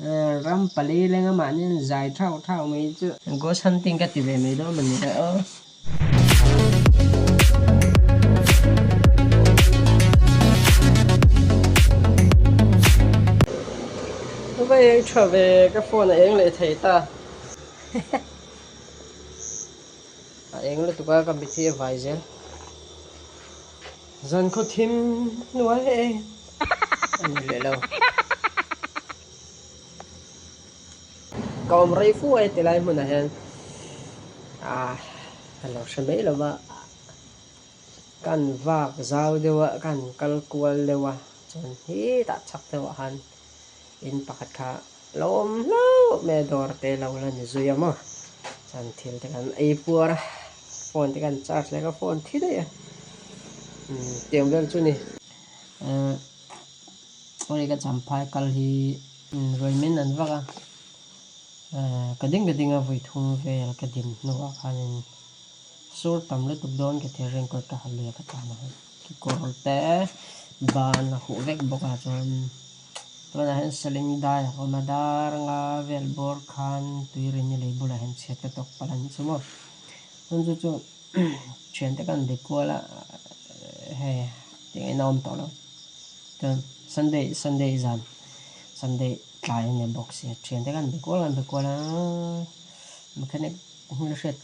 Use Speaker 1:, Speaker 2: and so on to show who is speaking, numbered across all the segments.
Speaker 1: Ram pali lenga mahni an zai thau thau mai chu. Ghost hunting ka ti ve mai dawn a ni le aw. Va eng tha ve ka phone a eng leh thei ta. A eng lutuk a ka mit hi a vai zel. Zan khaw thim hnuai e a ni leh lo. Ka awm rei fu a heti lai hmunah hian ah ka lo hre mai lo va, kan vak zau deuh a, kan kal kual deuh a, chuan hetah chhak deuh ah khan in pakhat kha a lo awm hlauh mai a, dawr te lo la ni zui a maw, chuan thil te kan ei puar a, phone te kan charge leh ka phone thi daih a, umm tiang vel chu ni. Awi ka champhai kal hi ruai min an vak a, ka ding ka ding a vawi thum vel ka din hnuah khanin sur tam lutuk dawn ka thil raincoat ka ha lui a ka tan a, kekawr te ban a huh vek bawk a chuan tunah hian saling dai a awm a dar anga vel bawr khan tui rin i lei bulah hian chhiat ka tawk palh a ni chu maw chuan chu chu Thiante kan be kual a hei eng in a awm tawh lo chuan Sunday Sunday zan Sunday tlai a ni bawk sia thiante kan be kual kan be kual a mechanic hmel hriat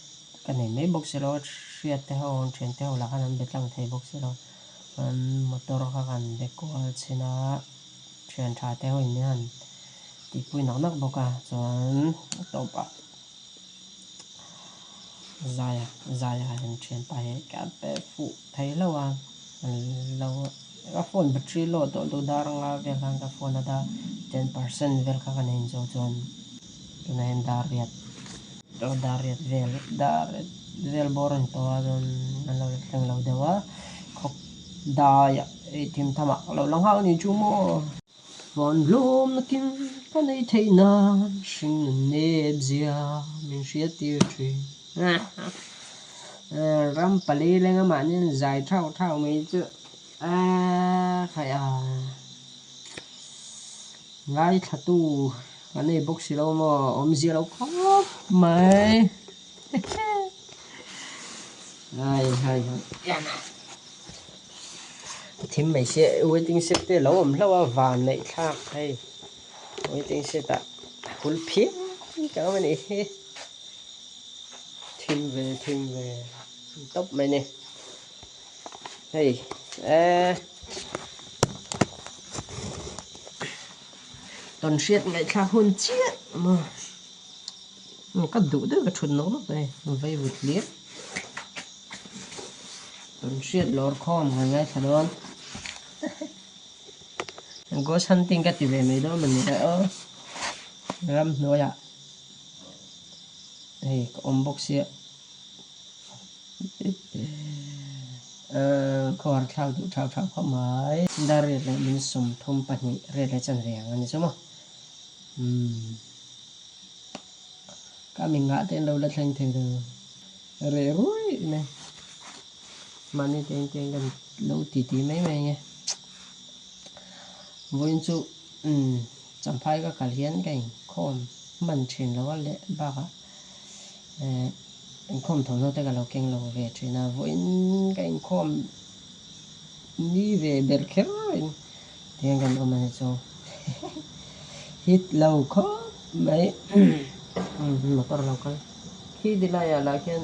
Speaker 1: ka nei mai bawk si lo a hriat te ho thiante ho lah khan an be tlang thei bawk si lo chuan motor kha kan be kual chhin a thian tha te ho in min han tihpui nak nak bawk a chuan a tawpah. Zaia Zaia hian thianpa hi ka pe fuh thei hlauh a lo ka phone battery low tawh duh dar anga vel khan ka phone a dah 10% vel kha ka nei zo chuan tunah hian dar riat dar riat vel dar riat vel bawr a ni tawh a chuan an lo la thleng lo deuh a khawp daiah ei thim thamah ka lo la nghak a ni chu maw. Van hlawm nakin ka nei theih nan hring nun nep zia min hriat tir thin. Ram pali lenga mahni an zai thau thau mai chu a khaih a, ngaithlatu ka nei bawk si lo maw awmzia lo khawp mai. Hai hai hai. Thim mai sia waiting shed te lo awm hlauh a van neih thlak hei waiting shed ah a hul phian ka awm a nih hi thim ve thim ve tawp mai ni hei eh tawn hriat ngaihthlak hun chiah maw. Ka duh deuh ka thut nawk nawk mai vei vut hlir. Kan hriat lawr khawm han ngaithla dawn. Ghost hunting ka ti ve mai dawn a ni le aw. Ramhnuaiah hei ka awm bawk sia. Khawhar thlak duh thau thau khawp mai. Dar riat leh min 32 riat leh chanve ang a ni chu maw. Umm. Ka mi ngah te an lo la thleng thei lo. Reh ruai mai. Mahni te engte kan lo ti ti mai mai nge. Vawiin chu umm champhai ka kal hian ka inkhawm hman thin lo a leh bakah eh inkhawm thawmhnaw te ka lo keng lo ve thin a. Vawiin ka inkhawm ni ve ber kher in Tiang kan awm a ni chu hit lo khawp mai motor lo kal khi ti laiah lah khian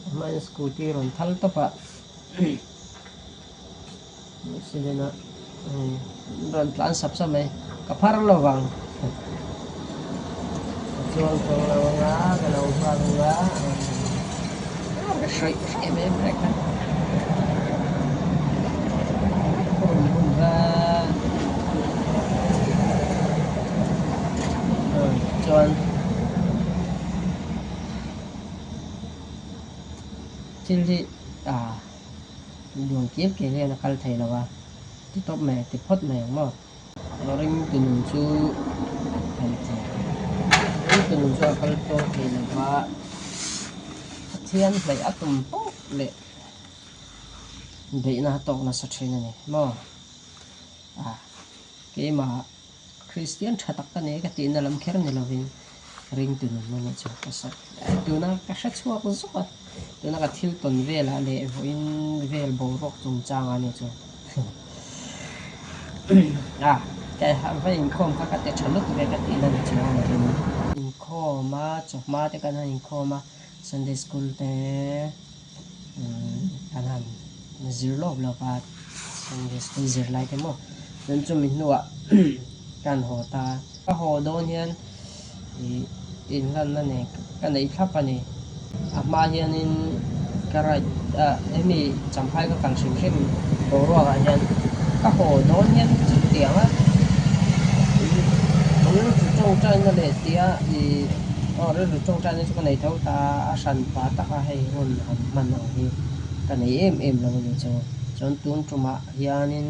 Speaker 1: a hmain scooty rawn thal tawp a accident a rawn tlan sap sap mai ka phar lo vang ka chuang chuang lo anga ka lo nghak anga ka hraih hraih mai brake a. Chuan thil hi ah nuam kiam kiam hian a kal thei lo a ti tawp mai ti phawt mai ang maw. Ringtu nun chu ringtu nun chu a kal tawp thei lo va Pathian hnaih a tum pawh leh beihna a tawk nasa thin a ni maw? Ah, keimah Kristian tha tak ka nei ka tihna lam kher ni lovin ringtu nunna nih chu ka sawi. Tuna ka hre chhuak zawk a, tuna ka thil tawn velah leh vawiin vel boruak chungchangah nih chu a ka va inkhawm kha ka ti tha lutuk e ka tihna ni chuang lovin. Inkhawm a, chawhma te kan han inkhawm a, Sunday school te kan han zir lawp lawp a, Sunday school zir lai te maw chuan chumi hnuah ka han haw ta a. Ka haw dawn hian ih inhlanna nen ka neih thlap a ni. A hma hianin ka ride ah hemi Champhai ka kal hrim hrim boruakah hian ka haw dawn hian chutiang a rilru tawngtaina leh tia ih aw rilru tawngtaina chu ka nei tho ta a, a hran pa taka hei hun han hman ang hi ka nei em em lo a ni chu. Chuan tun tumah hianin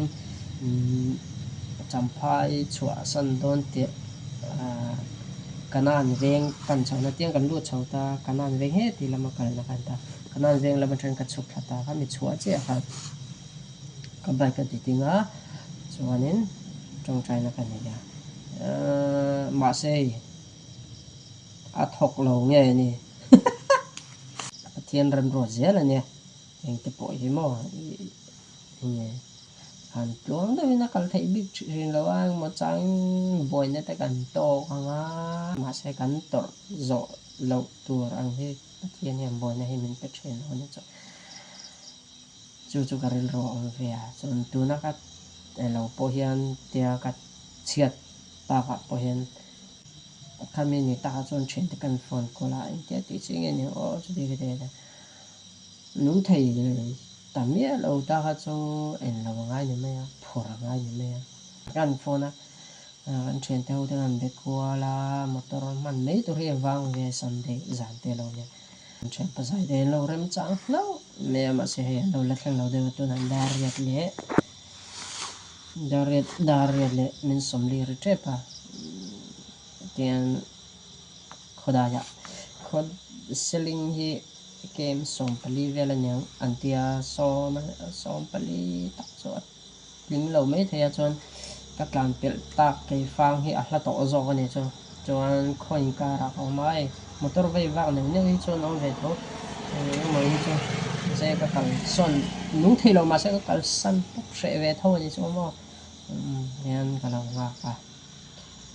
Speaker 1: umm Champhai chhuahsan dawn tirh ah Kanan veng pan chhohna tiang kan lut chho ta, Kanan veng heti lama kalna kan ta. Kanan veng lam atangin ka chhuk thla ta kha mi chhuah chiah kha ka bike a ti ding a, chuanin tawngtaina ka nei a, mahse hei a thawk lo nge ni Pathian remruat zel a nia, engte pawh hi maw ih han tluang deuhin a kal theih bik thin lo a, engmaw changin buaina te kan tawk ang a, mahse kan tawrh zawh loh tur ang hi. Pathian hian buaina hi min pe thin lo a ni chu. Chu chu ka rilru a awm ve a, chuan tuna ka elo pawh hian tia ka chhiat takah pawh hian khami ni takah chuan thiante kan phone call a, engtia tih chi nge ni aw chuti ka ti a, nung thei ta miah lo ta kha chu en lo a ngai ni mai a, phur a ngai ni mai a, kan phone a. Kan thiante ho te kan be kual a, motor hman mai tur hi a vang ve Sunday zan te lo nia. Kan thianpa zai te an lo remchang hlauh mai a, mahse hei an lo la thleng lo deuh a, tunah dar riat leh dar riat dar riat leh min sawmli ri tep a, tian khawdaiah khaw seling hi kem 14 vel a niang an tia, sawm 14 tak chu a. Tling lo mai thei a chuan ka tlan pelh tak kei fang hi a hla tawh zawk a ni chu. Chuan khaw inkarah ka awm a, hei motor vei vak neuh neuh hi chuan a awm ve tho. Eng emaw hi chu mahse ka kalsawn nung thei lo mahse ka kalsan pawp hreh ve tho a ni chu maw. Umm hian ka lo nghak a.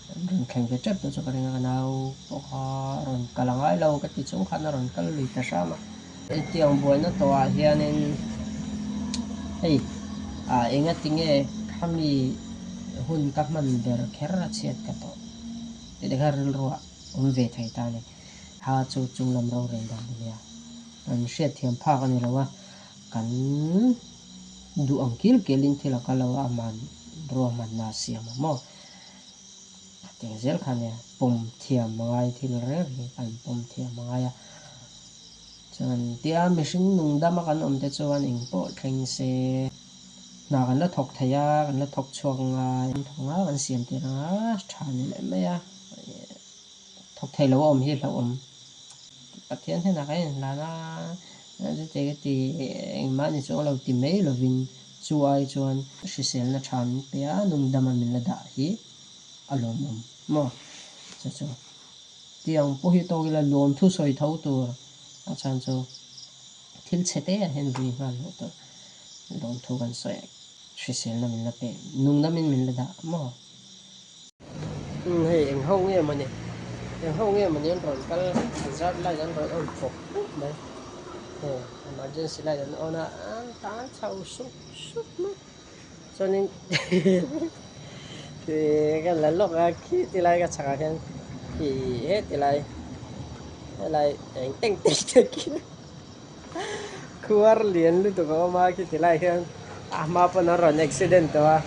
Speaker 1: An rawn thleng ve tep tawh chu ka ring a, ka nau pawh kha a rawn kal a ngai lo ka ti chung khan a rawn kal lui ta hram a. Hetiang buaina tawhah hianin hei ah enga tinge khami hun ka hman ber kher a chhiat ka tawh tih te kha rilruah awm ve thei ta a ni. Kha chu chunglam rorel dan a nia, kan hriatthiam phak a ni lo a, kan duh ang kil kilin thil a kal lo a, aman ruahmanna a siam a maw? Khatiang zel kha nia, pawm thiam a ngai thil reng reng kan pawm thiam a ngai a. Chuan tia mihring nung dama kan awm te chuan eng pawh thleng se hna kan la thawk thei a, kan la thawk chhuak ang a, kan thawk ang a, kan siam tir ang a, tha ni leh mai a. Thawk thei lo a awm hi hlauhawm. Pathian hnenah kan inhlan a, chuti ka ti engmah ni chuang lo ti mai lovin chu ai chuan hriselna tha min pe a, nungdama min la dah hi a lawmawm maw? Chu chu tiang pawh hi tawk ila lawmthu sawi tho tur a chhan chu thil chhe te ah hian vui nghal loh tur lawmthu kan sawi a, hriselna min la pe, nungdamin min la dah maw? Umm hei eng ho nge mawni eng ho nge mawni an rawn kal hazard light an rawn on pawp pawp mai hei emergency light an on a an tan chho sup sup mai chuanin ih ka la lawk a khi ti lai ka chhakah khian ih heti lai helai eng teng teng te khi Khuar lian lutuk a awm a khiti lai hian a hma pawn an rawn accident tawh a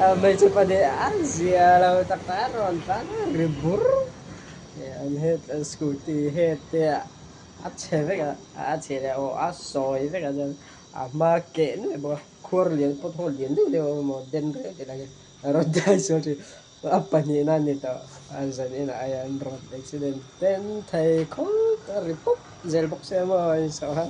Speaker 1: a hmeichhe pahnih a zia lo tak tak a rawn tlan a ri bur an het an scooty het te a chhe vek a a chhe leh aw a sawi vek a chuan a hma keh nuai bawk a khuar lian pawt ho lian deuh deuh a awm a den reuh tih lai hian a rawn dai sual thin. A pahnihna a ni tawh, a zan inah hian road accident ten thei khawp a ri pawp zel bawk sia maw a insawh a.